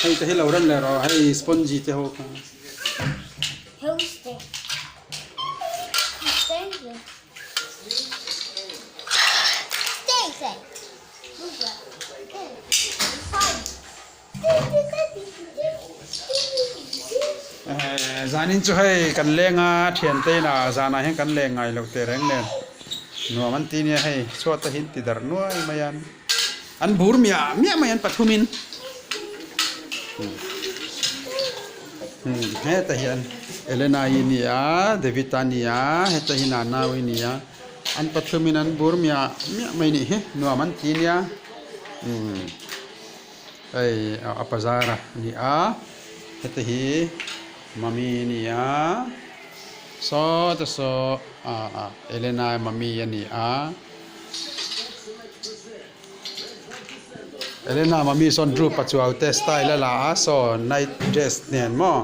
Hei te hi lo rem leh rawh hei sponge te ho kha. Zanin chu hei kan leng a thiante inah zanah hian kan leng ngai loh teh reng nen nuam an ti nia hei chhuat te hi an ti darh nuai mai a an bur miah miah mai an pathumin hetah hian Elena-i a ni a David-a a ni a hetah hi Nana-i a ni a an pathumin an bur miah miah mai a nih hi nuam an ti nia umm. Hei a bazar a ni a heti hi mummy a ni a saw te saw ah Elena mummy a ni a Elena mummy sawn group a chuau te style a la a saw night dress nen maw.